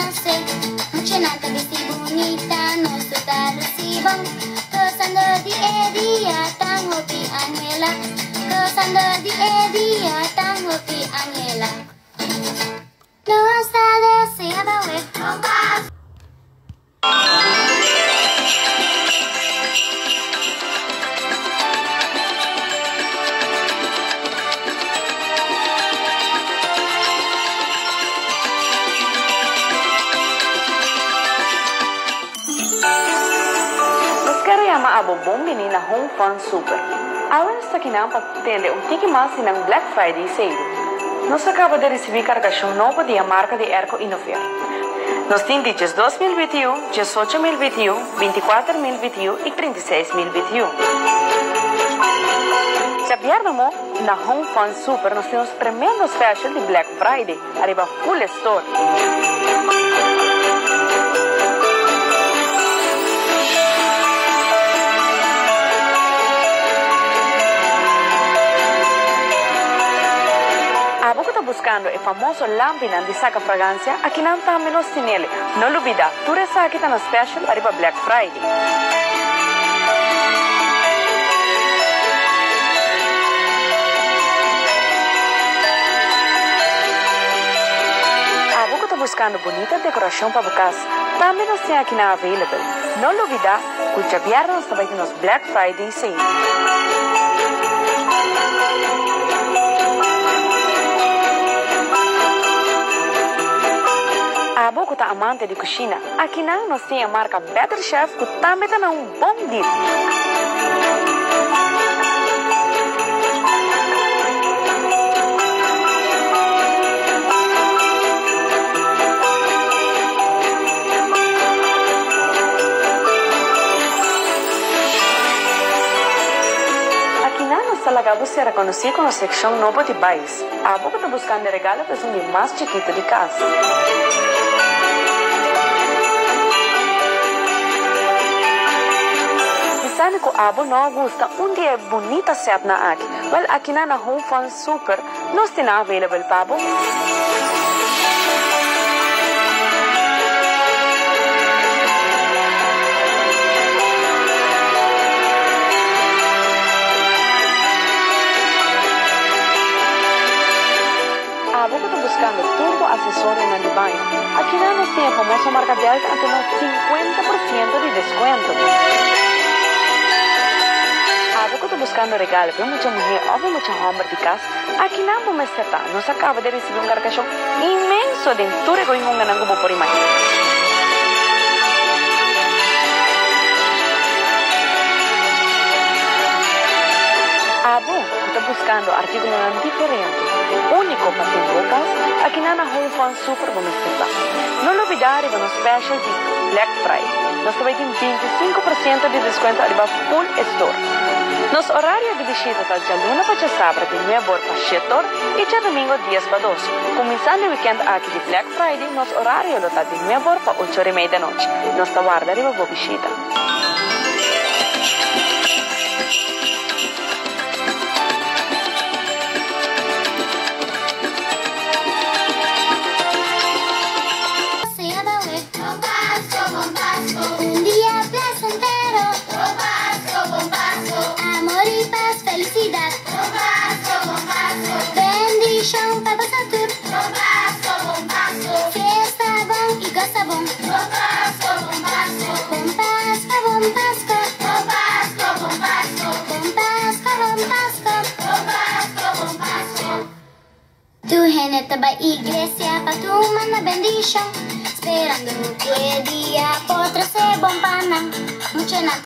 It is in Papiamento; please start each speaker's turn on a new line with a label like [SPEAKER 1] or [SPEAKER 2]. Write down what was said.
[SPEAKER 1] nase. Muchanan ta bisti bunita, nos tur ta lusi bon. Gosando di e dia tan hopi anhela. Gosando di e dia tan hopi anhela. Nos ta desea bawe.
[SPEAKER 2] Nos kere yama abo bon bini na Home Fun Super. Awe nos ta kinan pa tende un tiki mas di nan Black Friday sale. Nos a kaba di risibí kargashon nobo di e marka di airco Innovair. Nos tin di 12.000 BTU, 18.000 BTU, 24.000 BTU i 36.000 BTU. Djabièrnè mo na Home Fun Super nos tin nos tremendo special di Black Friday ariba full e store. Abo ku ta buskando e famoso lampinan di saka fragansia, akinan tambe nos tinele. No lubida, tur esaki ta na special ariba Black Friday. Abo ku ta buskando bunita dekorashon pa bo kas, tambe nos tin akinan available. No lubida ku djabièrnè nos ta bai tin nos Black Friday sale. Abo ku ta amante di kushina, akinan nos tin e marka Better Chef ku tambe ta na un bon deal. Akinan nos ta laga bo sera konosí ku nos sekshon nobo di bais. Abo ku ta buskando e regalo pa esun di mas chikitu di kas. Bisami ku abo no a gusta un di e bunita sètnan aki? Wèl akinan na Home Fun Super nos tin nan available pa bo. Abo ku ta buskando tur bo asesorionan di baño? Akinan nos tin e famoso marka Delta anto na 50% di deskuento. Abo ku ta buskando regalo pa e mucha muhé òf e mucha hòmber di kas? Akinan bo mester ta. Nos a kaba di risibí un kargashon inmenso den tur e goingonganan ku bo por imaginá. Abo ku ta buskando artíkulonan diferente, úniko pa tin bo kas, akinan na Home Fun Super bo mester ta. No lubidá riba nos special di Black Friday. Nos ta bai tin 25% di deskuento ariba full e store. Nos orario di bishita ta djaluna pa djasabra di nuebe or pa shete or i djadumingo dies pa dos. Kuminsando e wikènt aki di Black Friday nos orario lo ta di nuebe or pa ocho or i mei di anochi. Nos ta warda riba bo bishita.
[SPEAKER 1] Un dia placentero. Amor y paz, felicidad. Bendicion pa boso tur. Fiesta bon y goza bon. Bon Pasco, bon Pasco. Bon Pasco, bon Pasco. Tur hende ta bay iglesia pa tuma nan bendicion, sperando cu e dia por trece bon pa nan. Muchanan.